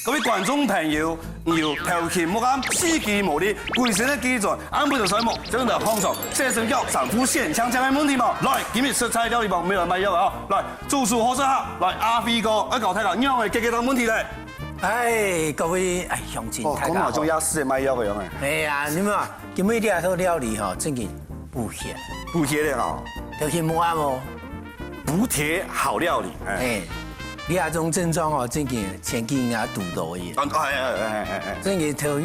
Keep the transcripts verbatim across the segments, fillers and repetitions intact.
各位觀眾朋友，你有頭暈目暗、四肢無力、歸身个症狀，暗晡就睡目，正在放鬆，洗身腳、衫褲洗淨淨个問題無？來，今日食材料理網，毋係來賣藥个哦。來，主廚好食客，來，阿輝哥，愛教大家仰般解決這問題咧？哎，各位，哎，鄉親，哦，大家好。講到這種也係賣藥个樣欸。哎呀，你們啊，今日這道料理吼，正經補血。補血个吼。頭暈目暗哦。補鐵好料理，哎。哎，你這種症狀哦，正經前幾年也堵到个。啊，哎，哎，哎，哎，哎。正經頭，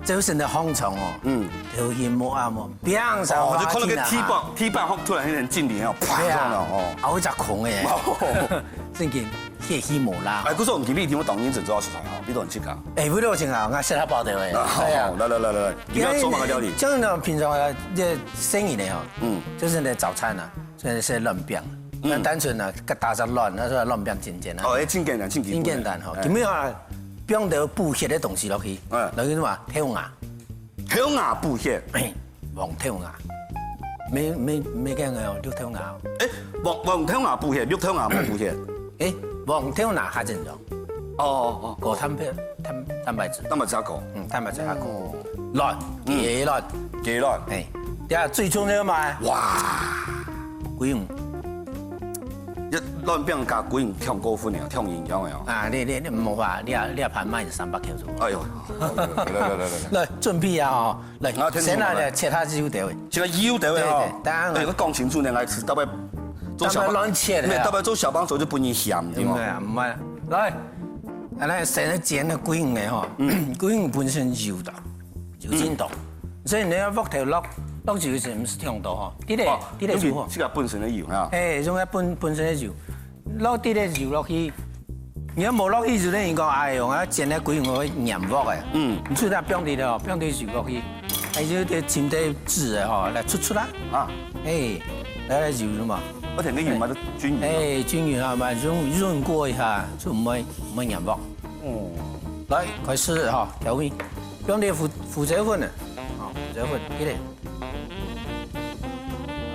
周身个紅腫哦，嗯。頭暈目暗哦，砰，哦，就看到个地板，地板好突然有點痙攣哦，啪，對啊，這樣哦。啊，會食空个。哦。正經 血氣無啦。哎，故所毋係你一定會當認真做好食材吼，你都很健康。哎，不要緊啊，我食下飽的喂。啊，好，哎呀，好，來來來來來，你要做麼个料理？像那種平常啊，這生意的吼，嗯，就是那早餐啊，就是那卵餅，嗯，那單純啊，打隻卵，那是卵餅煎煎啊，哦，哎，真簡單，真基本的，真簡單吼，哎，今日啊，放點補血的東西落去，嗯，落去什麼？豆芽。 豆芽補血。哎，黃豆芽。沒沒沒講哦，綠豆芽哦。哎，黃黃豆芽補血，綠豆芽無補血。哎，黃豆芽較正常。哦哦哦，高蛋白蛋蛋白質。蛋白質較高。嗯，蛋白質較高。哦。卵，嗯，雞卵。雞卵。哎，對啊，最重要嘛。哇，鬼用。 一卵餅加鬼用，忒過分了，忒營養了哦。啊，你你你無法，你啊你啊盤賣三百塊左右。哎喲，來來來來來。來準備啊吼，來，啊，先來來切下幼條的。切下幼條的吼。對對，當然了。哎，我講清楚呢，來吃，大概做小幫，大概亂切的啊。沒有，大概做小幫手就分你嫌，對嗎？對啊，毋係。來，啊，來先煎个鬼用的吼，嗯，鬼用本身油的。 有真多。所以你个鑊頭落落油時毋係忒多吼，滴咧哦，滴咧油吼。尤其這個本身个油啊。哎，用个本本身个油，落滴咧油落去，你若無落去就等於講，哎喲，啊煎个鬼用會黏鑊个。嗯。你就這樣放滴咧吼，放滴油落去，哎，就得浸滴紙个吼，來出出來。啊。哎，來來油了嘛。我等个油嘛都均勻了。哎，均勻啊嘛，潤潤過一下，就毋會毋會黏鑊。哦。來，開始哈，調味。 用點胡胡椒粉呢，啊，胡椒粉一點。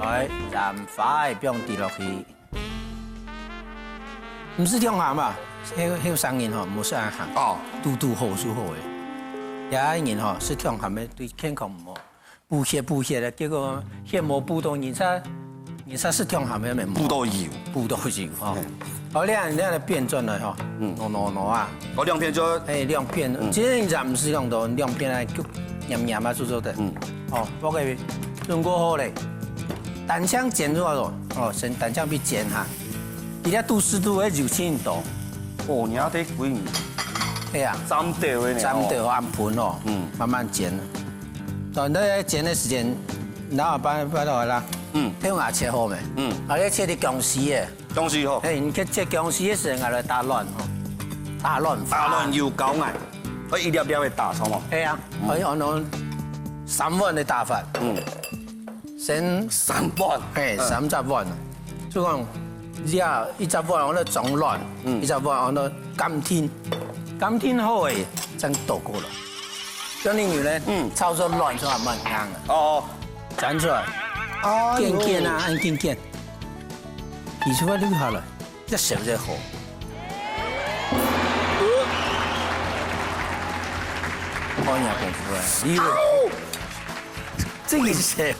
來，鹽花个放滴落去。毋係忒鹹啊，後後生人吼，毋係恁鹹，哦，堵堵好就好个。有个人吼，係忒鹹个，對健康毋好。補血補血个，結果血無補到，人家 你煞係忒鹹个面，補到油。補到油吼。嗯。好，你看，你看變轉來吼，嗯。挪挪挪啊。哦，兩片就，哎，兩片，嗯。其實你也毋使用到，兩片來就黏黏啊，做做的。嗯。哦，我給準過好咧，單淨煎就好了，哦，先單淨去煎哈。佢這都係都會有清到。哦，你還得滾。對啊。斬掉个呢，斬掉哦。暗盆哦，嗯。慢慢煎。 當你在煎个時間，然後把把落來啦，嗯。豆芽切好未？嗯。啊，你切啲薑絲个。薑絲好。嘿，你切切薑絲个時間，拿來打卵吼，打卵花。打卵有夠硬，愛一粒粒个打，好無？係啊，嗯。愛用到三碗个打法。嗯。先三碗。嘿，嗯。三隻碗。就講，你啊，一隻碗用來裝卵，嗯。一隻碗用來 甘甜，甘甜好个，正倒過來。像你牛呢，嗯。炒出卵出來蠻硬个。哦。煎出來，哎喲。見見啊，恁見見。提出來留下來，一小隻好。好，你功夫啊，你，這個是誰？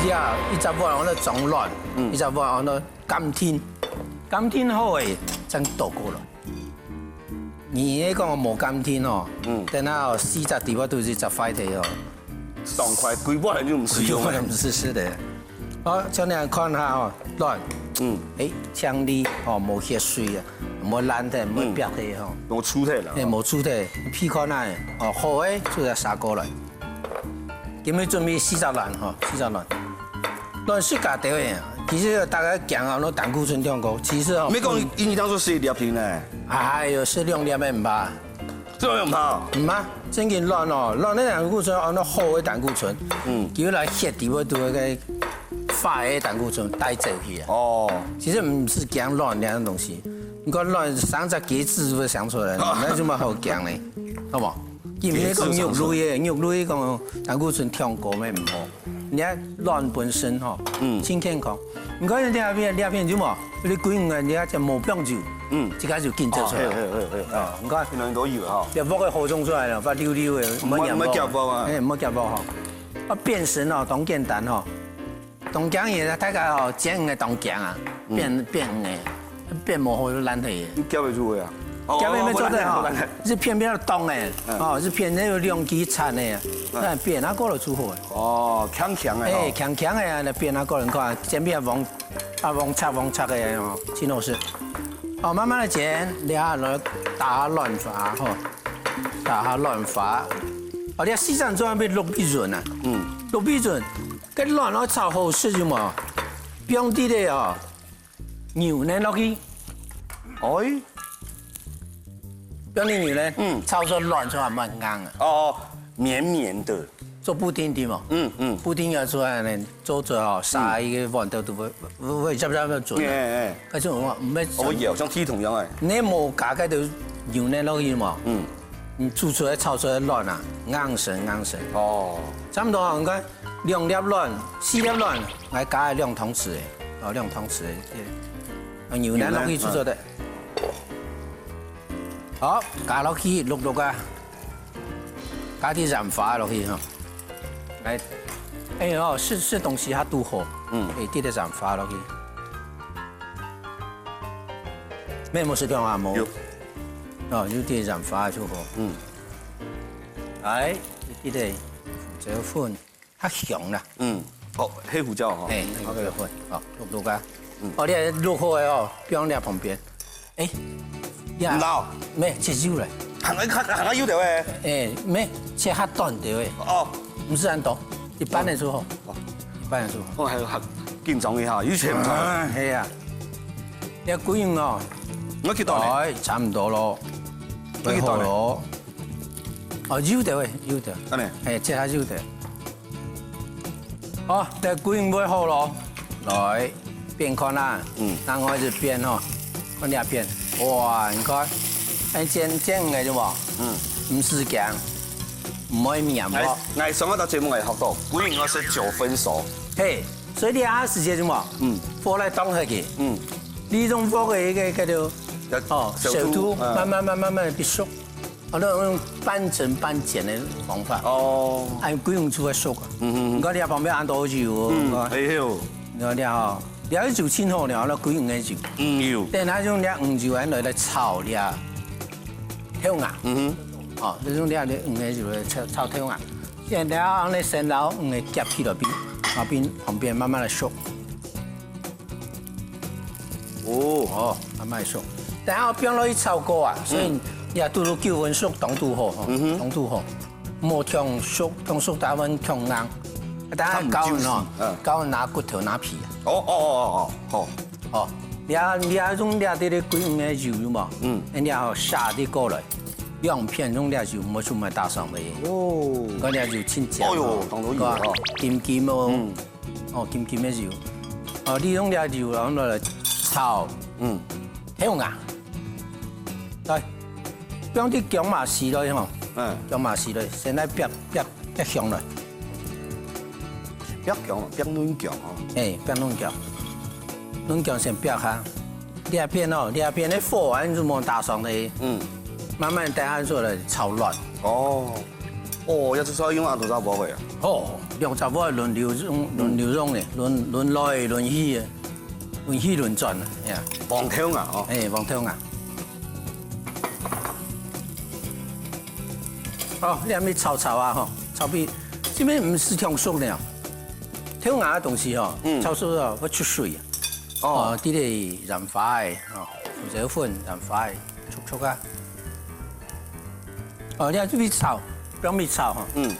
這一隻碗用來裝卵，嗯。一隻碗用來甘甜，甘甜好个，正倒過來。 你係講無甘甜哦，嗯。等下哦，四隻底部都係隻壞忒哦。爽快，規碗就毋使用了。規碗毋使食个。好，像你看下哦，卵，嗯。哎，淨俐哦，無血水啊，無爛忒，無嗯。煏忒吼。無臭忒了。哎，無臭忒，鼻看啊，哦，好个，就愛下過來。今日準備四隻卵吼，四隻卵。 卵食較多个，其實大家驚啊，那膽固醇忒高，其實哦，沒講，因為當初係一粒呢。哎喲，食兩粒个毋怕。這樣毋怕哦？毋怕，正經卵哦，卵个膽固醇，哦，那好个膽固醇，嗯。佢來血底會都會个化个膽固醇帶走去啊。哦，其實毋係驚卵這樣東西，你看卵生隻雞子會生出來，那有麼个好驚呢？好無？佢毋係講肉類个，肉類講膽固醇忒高乜毋好。你看卵本身吼，嗯，真健康。你看這片，這片有無？你滾个，你看這無放酒，嗯，這个就緊做出來。哦，係係係係，哦，你看，原來都有哈。這鑊个火種出來了，發溜溜个，毋好夾鑊啊。哎，毋好夾鑊吼。啊，變身哦，當簡單吼。 當驚个，大家吼，煎个當驚啊，變變个，變無好就爛忒。你夾會出去啊？哦，夾个乜做得吼，哦，哦，哦，哦，係片片當个，嗯，哦，係片个有兩支長个，嗯，那變啊過了出貨。哦，強強个吼。哎，強強个啊，那變啊過了，你看煎片黃啊黃赤黃赤个哦，真好食。哦，慢慢个煎，你啊來打下卵花吼，打下卵花。哦，你啊四散做乜落比潤啊？嗯，落比潤。 該卵愛炒好食有無？放滴个哦，牛奶落去。哎，放滴牛奶，嗯，炒出卵出來蠻硬啊。哦，綿綿的。做布丁對無？嗯嗯。布丁要出來呢，做出來哦，撒一個碗都都會會會差不多準。哎哎，可是我毋會，我有像系統樣哎。你無加該个牛奶落去嘛？嗯，你煮出來炒出來卵啊，硬身硬身。哦，差不多啊，你看。 兩粒卵、四粒卵，𠊎加兩湯匙个，哦，兩湯匙个，哦，牛奶落去就做得。好，加落去，摝摝啊，加點鹽花落去吼。來，哎喲，食食東西較堵好，嗯，哎，滴點鹽花落去。乜無食到啊，無？有。哦，有點鹽花就好。嗯。來，一滴个胡椒粉。 較香啦。嗯，好，黑胡椒哦。哎，黑胡椒粉，好，摝摝啊。哦，你摝好个哦，放在旁邊。哎，呀，毋老，無，切幼了。還還還有條誒。哎，無，切較短條誒。哦，毋係恁多，一半个就好，一半个就好。我還還緊張一下，以前毋知。係啊，你看幾樣哦，我幾多呢？哎，差毋多咯，幾多呢？好咯。 哦，幼條誒，幼條。恁呢？嘿，切下幼條。好，這歸樣會好咯。來，變看啊。嗯。然後就變吼，看這變。哇，你看，恁煎煎个對無？嗯。毋使驚，毋會黏哦。哎，𠊎上一道節目𠊎學到，歸樣愛係九分熟。嘿，所以你啊時間對無？嗯。火來當下去。嗯。你用火个一個叫做，哦，小火，小火，嗯。慢慢慢慢慢慢變熟。 哦，那用半蒸半煎个方法。哦。哎，歸樣就會熟啊。嗯哼。你看你旁邊恁多油哦，嗯，你看。哎喲。你看這吼，這油盡好了，那歸樣个油。嗯，有。等下用這魚油來來炒這豆芽。嗯哼。哦，就用這魚个油來炒炒豆芽。現在恁呢先摎魚个夾起來邊，啊邊旁邊慢慢來熟。 哦。哦，慢慢熟。等下放落去炒過啊，所以也拄拄九分熟，當拄好吼，嗯哼。當拄好。莫忒熟，忒熟大部分忒硬。等下搞勻哦，嗯。搞勻拿骨頭拿皮啊。哦哦哦哦，好。哦，你啊你啊用這滴滴滾个油嘛，嗯。你啊下滴過來，兩片用這油，莫出賣打爽个。哦。講這油清淨哦。哦喲，當多油哦。金金哦。嗯。 哦，金金个油。哦，你用這油，然後來炒。嗯。豆芽。來，放滴薑嫲絲落去吼。嗯。薑嫲絲落去，先來煏煏煏香來。煏薑，煏嫩薑哦。嘿，煏嫩薑。嫩薑先煏下。 這片哦，這片个火啊，你就莫打爽个。嗯。慢慢等下出來炒卵。哦。哦，也就係用恁多隻鑊个啊。哦，兩隻鑊輪流用，輪流用个，輪輪來輪去个，輪去輪轉个，呀。黃豆芽哦。哎，黃豆芽。好，你還沒炒炒啊吼，炒比，這邊毋係忒熟呢。豆芽个東西吼，嗯。炒熟啊，會出水啊。 哦。哦，滴滴鹽花个，哦，胡椒粉、鹽花个，速速啊。哦，你愛注意炒，放微炒吼。嗯。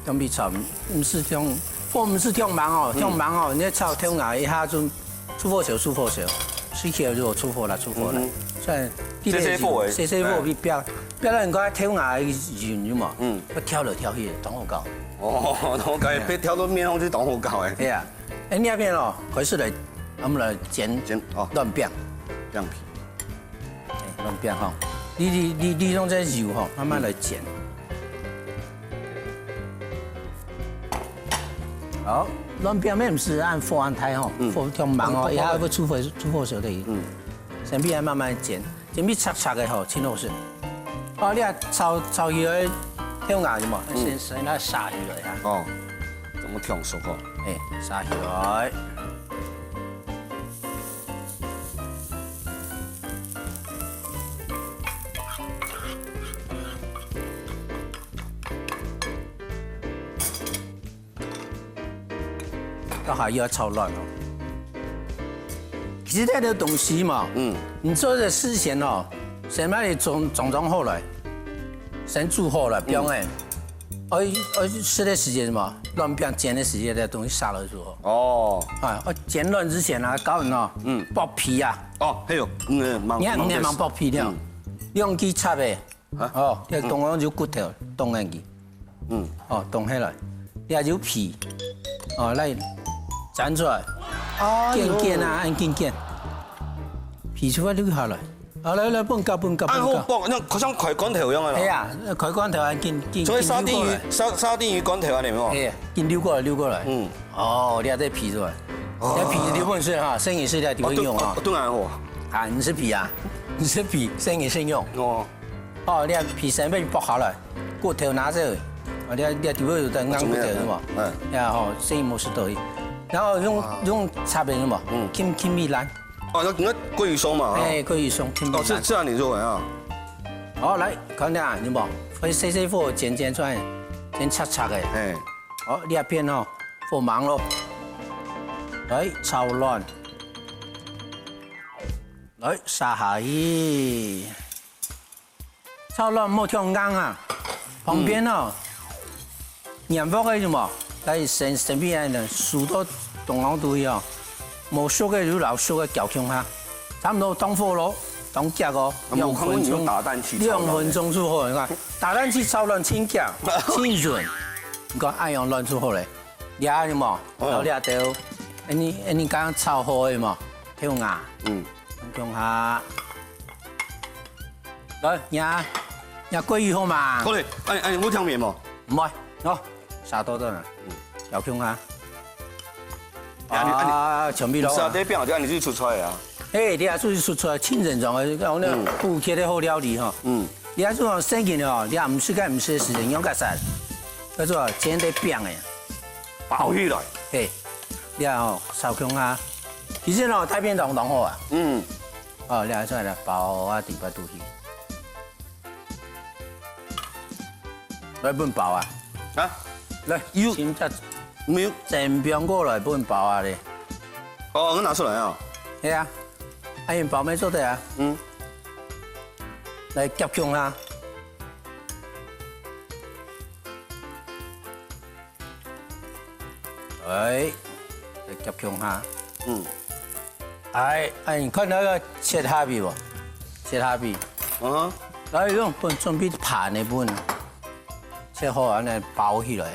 放微炒，毋係忒，火毋係忒猛哦，嗯。忒猛哦，你炒豆芽一下就出火燒，出火燒，水氣就出火啦，出火啦。嗯哼。所以滴滴細細火个。細細火去煏，煏到人家豆芽个油嘛，嗯。會跳來跳去，當好搞。哦，當好搞，嘿啊。別跳到面上去當好搞誒。嘿啊。哎，你那邊哦，開始來，我們來煎煎哦卵餅。餅皮。哎，卵餅哈，你你你你用這油哈，慢慢來煎。好，卵餅面毋使按火按大吼，嗯。火忒猛哦，嗯，一下會出火出火燒个。嗯。先別慢慢煎。 準備赤赤个吼，盡好食。哦，你啊炒炒起來，豆芽有無？嗯。先先來煠起來啊。哦，這麼忒熟吼。哎，煠起來。 到下又要炒卵哦。其實這个東西嘛，嗯。你做个事前哦，先把它裝裝裝好來，先煮好來，嗯。放哎。哦，哦，食个時間嘛，卵餅煎个時間，這東西煠落去哦。哦。啊，哦，煎卵之前啊，教你哦，嗯。剝皮啊。哦，還有，嗯，你看，你看，蠻剝皮的哦。嗯。你用鋸切个， 啊？哦，這當然就骨頭凍下去。嗯。哦，凍下來，這就皮，哦，來展出來，哎喲。捲捲啊，恁捲捲，皮就會流下來。好，來來，分割分割分割。哎，好薄，像好像開罐頭一樣的啦。哎呀，開罐頭啊，緊緊所以沙丁魚，緊流過來。沙沙丁魚罐頭啊，你有沒有？哎，緊流過來，流過來。嗯。哦，你看這皮出來，哦。這皮流分出來哈，生意是在地方用啊。哦，對，哦，對啊，哦。啊，你是皮啊，你是皮，生意是用。哦。 哦，你皮先分佢剝下來，骨頭拿走，啊，你你底背有个硬骨頭是無？嗯。呀吼，生意無食到去。然後用哇。用插的是無？嗯。輕輕一拉。哦，那那鮭魚鬆嘛，哈。哎，鮭魚鬆，輕輕一拉。哦，是這樣你做的啊？好，來，看一下，有無？可以細細火煎煎出來，煎赤赤的。哎。好，你那片哦，火猛咯。來，炒卵。來，撒下去。 炒卵莫忒硬啊，旁邊哦，嗯。黏鑊个有無？來先先邊仔呢，收到中央肚去哦，無熟个就摎熟个攪共下，差不多當火咯，當遽哦，啊，兩分鐘，我看過你用打蛋器炒卵。兩分鐘就好，你看，打蛋器炒卵真遽，真軟，你看恁樣卵就好咧，這有無？嗯。然後這兜，哎，你哎，你剛剛炒好个嘛，豆芽，嗯。共下。 來，你啊，你啊，鮭魚好嘛？好嘞，哎哎，無聽明無？毋會，喏，煠到到啦，嗯。要共下。哎，你哎你啊，全部落啊。毋係啊，這餅就恁樣就出菜啊。哎，你啊，出去出菜，清蒸裝个，講那嗯。補貼个好料理吼。嗯。你啊，這種生意哦，你啊，毋係該毋係个事情，用該啥？叫做煎个餅哎。包起來。嘿，你啊吼，炒共下。其實哦，大便當當好啊。嗯。 哦，你還出來包啊，底巴肚皮。來分包啊。啊？來，有。先隻沒有。整餅過來分包啊咧。哦，我拿出來啊。係啊，啊，用包沒做得啊。嗯。來夾共下。 哎，來夾共下。嗯。哎，哎，你看那個切下去無？切下去。嗯哼。來，用分準備盤个分，切好，恁樣包起來。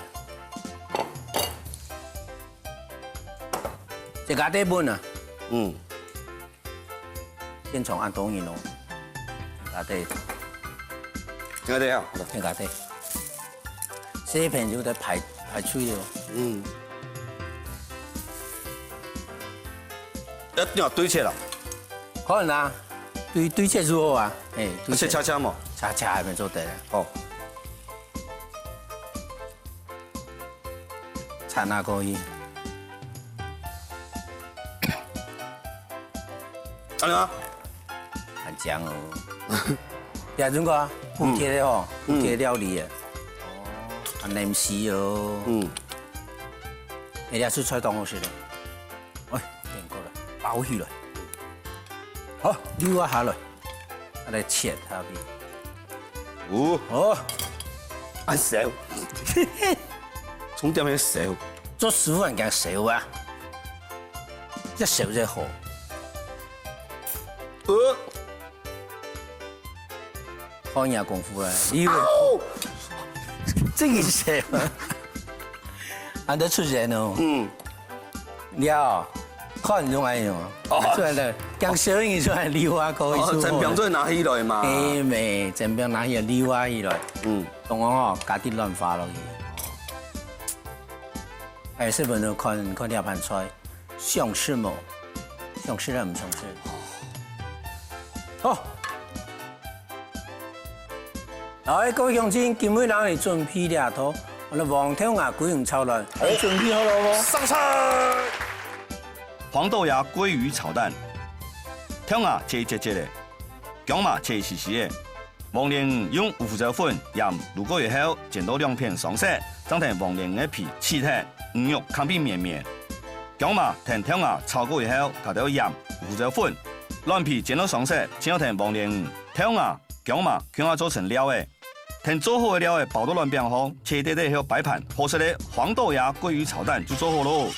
這个底分啊。嗯。 現場恁多人哦，真个得，真个得啊，真个得。這一片就在排排隊了。嗯。要要對切了。可能啊，對對切如何啊？哎，對切。切恰恰嘛。恰恰還沒做得了。哦。 燦啊可以。按呢啊？還靚哦。呀，中國啊，補貼个吼，嗯。補貼料理个。哦，還能洗哦。嗯。哎，這出菜當好食个。哎，變過來，包起來。好，溜啊下來，啊來切下去。哦。哦。啊，燒。重點係燒。做師傅人家燒啊，越燒越好。呃。 好，你个功夫啊，你以為，哦！這个是，還得出人哦。嗯。了，看用愛用啊。哦。出來了，講小英出來溜啊，可以出貨了。哦，煎餅就拿起來嘛。哎，沒，煎餅拿起來溜啊起來。嗯。同學哦，加滴卵花落去。哎，小朋友看，看這盤菜，想食無？想食還毋想食？好。 來，各位鄉親，今晡日𠊎準備這道，𠊎个黃豆芽鮭魚炒卵，準備好了無？上菜！黃豆芽鮭魚炒蛋，豆芽切一節節个，薑嫲切一絲絲个，黃連魚用胡椒粉、鹽滷過以後，煎到兩片上色，正同黃連魚个皮起忒，魚肉看變綿綿。薑嫲同豆芽炒過以後，加兜鹽、胡椒粉，卵皮煎到上色，正同黃連魚、豆芽、 薑嫲共下做成料仔。同做好个料仔包到卵餅項，切垤垤後擺盤，好食个黃豆芽鮭魚炒蛋就做好囉。